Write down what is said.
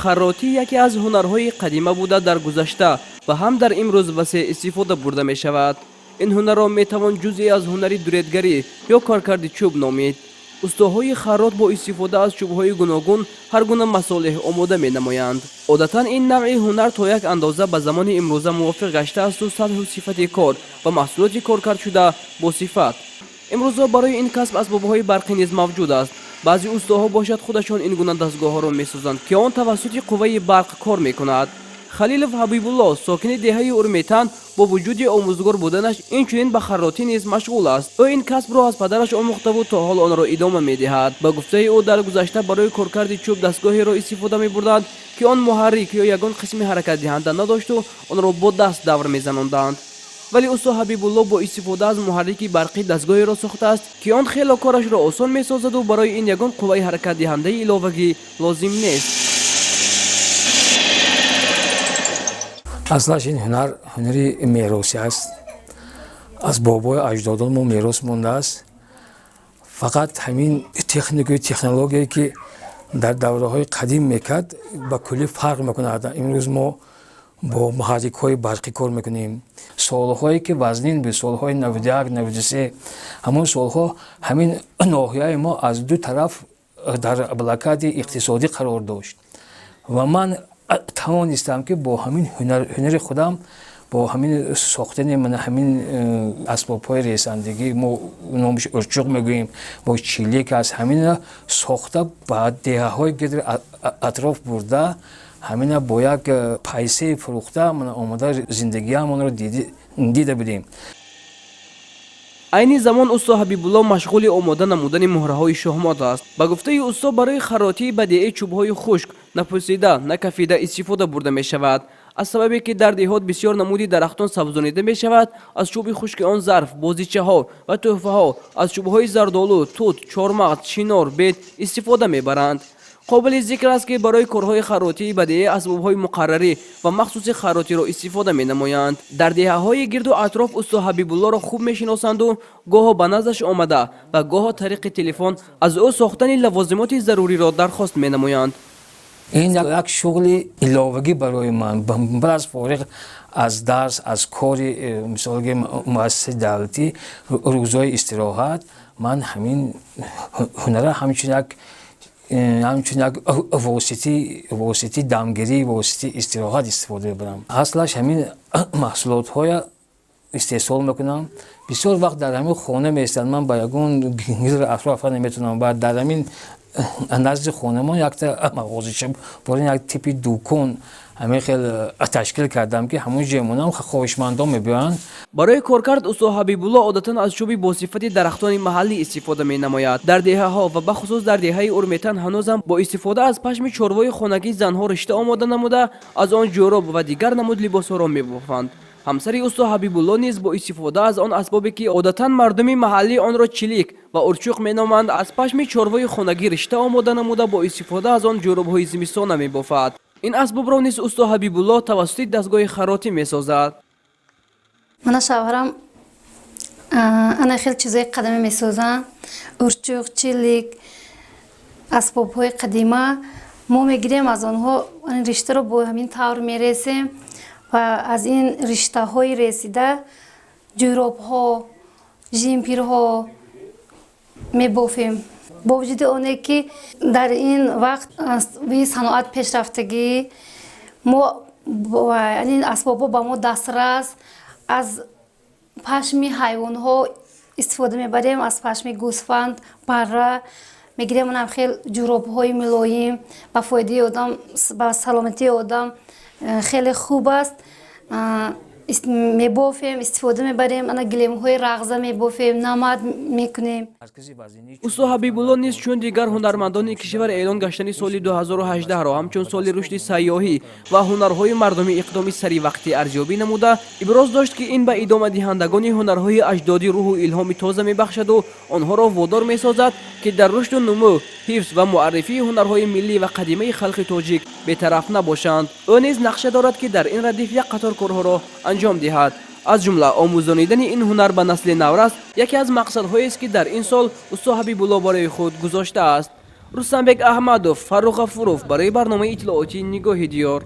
Харротӣ яке аз ҳунарҳои қадима буда, дар гузашта ва ҳам дар имрӯз васеъ истифода бурда мешавад. Ин ҳунарро метавон ҷузъе аз ҳунари дуредгарӣ ё коркарди чӯб номид. Устоҳои харрот бо истифода аз чӯбҳои гуногун ҳар гуна масолеҳ омода менамоянд. Одатан ин навъи ҳунар то як андоза ба замони имрӯза мувофиқ гаштаасту сатҳу сифати кор ва маҳсулоти коркардшуда босифат. Имрӯзҳо барои ин касб асбобҳои барқӣ низ мавҷуд аст. Баъзе устоҳо бошад, худашон ин гуна дастгоҳҳоро месозанд, ки он тавассути қувваи барқ кор мекунад. Халилов Ҳабибулло, сокини деҳаи Урметан, бо вуҷуди омӯзгор буданаш инчунин ба харротӣ низ машғул аст. Ӯ ин касбро аз падараш омӯхтаву то ҳол онро идома медиҳад. Ба гуфтаи ӯ, дар гузашта барои коркарди чӯб дастгоҳеро истифода мебурданд, ки он муҳаррик ё ягон қисми ҳаракатдиҳанда надошту онро бо даст давр мезанонданд. Вале усто Ҳабибулло бо истифода аз муҳаррики барқӣ дастгоҳеро сохтааст, ки он хело корашро осон месозаду барои ин ягон қувваи ҳаракатдиҳандаи иловагӣ лозим нест. Аслаш ин ҳунар ҳунари меросӣ аст, аз бобои аҷдодон мо мерос мондааст. Фақат ҳамин техникаю технологияе, ки дар давраҳои қадим мекард, ба куллӣ фарқ мекунад. Имрӯз мо бо муҳаррикҳои барқӣ кор мекунем. Солҳое ки вазнин буд, солҳои 91, 93, ҳамон солҳо ҳамин ноҳияи мо аз ду тараф дар блокади иқтисодӣ қарор дошт ва ман тавонистам, ки бо ҳамин ҳунари худам, бо ҳамин сохтани мана ҳамин асбобҳои ресандагӣ, мо номаш урчуқ мегӯем, бо чилик аст, ҳамина сохта, ба деҳаҳои гирди атроф бурда, ҳамина бо як пайсаи фурӯхта, мана омода зиндагиамонро дида будем. Айни замон усто Ҳабибулло машғули омода намудани муҳраҳои шоҳмот аст. Ба гуфтаи усто, барои харротии бадеӣ чӯбҳои хушк, напусида, накафида истифода бурда мешавад. Аз сабабе ки дар деҳот бисёр намуди дарахтон сабзонида мешавад, аз чӯби хушки он зарф, бозичаҳо ва тӯҳфаҳо аз чӯбҳои зардолу, тут, чормағз, чинор, бед истифода мебаранд. Қобили зикр аст, ки барои корҳои харротии бадеӣ асбобҳои муқаррарӣ ва махсуси харротиро истифода менамоянд. Дар деҳаҳои гирду атроф усто Ҳабибуллоро хуб мешиносанду гоҳо ба наздаш омада ва гоҳо тариқи телефон аз ӯ сохтани лавозимоти заруриро дархост менамоянд. Ин як шуғли иловагӣ барои ман, баъд аз фориғ аз дарс, аз кори мисолги муассисаи давлатӣ, рӯзҳои истироҳат ман ҳамин ҳунара ҳамчун як воситаи дамгирӣ, воситаи истироҳат истифода мебарам. Аслаш ҳамин маҳсулотҳоя истеҳсол мекунам. Бисёр вақт дар ҳамин хона меистад, ман ба ягон гирду атроф наметавонам. Баъд дар ҳамин назди хонамон якта мағозича борин, як типи дукон ҳамин хел ташкил кардам, ки ҳамон ҷо хоҳишмандон мебиёянд. Барои коркард усто Ҳабибулло одатан аз чӯби босифати дарахтони маҳаллӣ истифода менамояд. Дар деҳаҳо ва бахусус дар деҳаи Урметан ҳанӯзам бо истифода аз пашми чорвои хонагӣ занҳо ришта омода намуда, аз он ҷӯроб ва дигар намуд либосҳоро мебофанд. Ҳамсари усто Ҳабибулло низ бо истифода аз он асбобе, ки одатан мардуми маҳаллӣ онро чилик ва урчуқ меноманд, аз пашми чорвои хонагӣ ришта омода намуда, бо истифода аз он ҷӯробҳои зимистона мебофад. Ин асбобро низ усто Ҳабибулло тавассути дастгоҳи харротӣ месозад. Мана, шавҳарам ана хел чизои қадима месозанд: урчуқ, чилик, асбобҳои қадима. Мо мегирем аз онҳо, риштаро бо ҳамин тавр мересем ва аз ин риштаҳои ресида ҷӯробҳо, жимпирҳо мебофем. Бо вуҷуди оне ки дар ин вақт саноат пешрафтагӣ, мо ин асбобҳо ба мо дастрас, аз пашми ҳайвонҳо истифода мебарем, аз пашми гӯсфанд, барра мегирем. Онам хел ҷӯробҳои мулоим, ба фоидаи одам, ба саломатии одам хеле хуб аст, мебофем, истифода мебарем. Ана гилемҳои рағза мебофем, намад мекунем. Усто Ҳабибулло низ чун дигар ҳунармандони кишвар эълон гаштани соли 2018-ро ҳамчун соли рушди сайёҳӣ ва ҳунарҳои мардумӣ иқдоми саривақтӣ арзёбӣ намуда, иброз дошт, ки ин ба идомадиҳандагони ҳунарҳои аҷдодӣ рӯҳу илҳоми тоза мебахшаду онҳоро водор месозад, ки дар рушду нумӯ, ҳифз ва муаррифии ҳунарҳои миллӣ ва қадимаи халқи тоҷик бетараф набошанд. Ӯ низ нақша дорад, ки дар ин радиф як қатор корҳоро анҷом диҳад. Аз ҷумла омӯзонидани ин ҳунар ба насли наврас яке аз мақсадҳоест, ки дар ин сол усто Ҳабибулло барои худ гузоштааст. Рустамбек Аҳмадов, Фаррух Ғафуров барои барномаи иттилоотии «Нигоҳи диёр».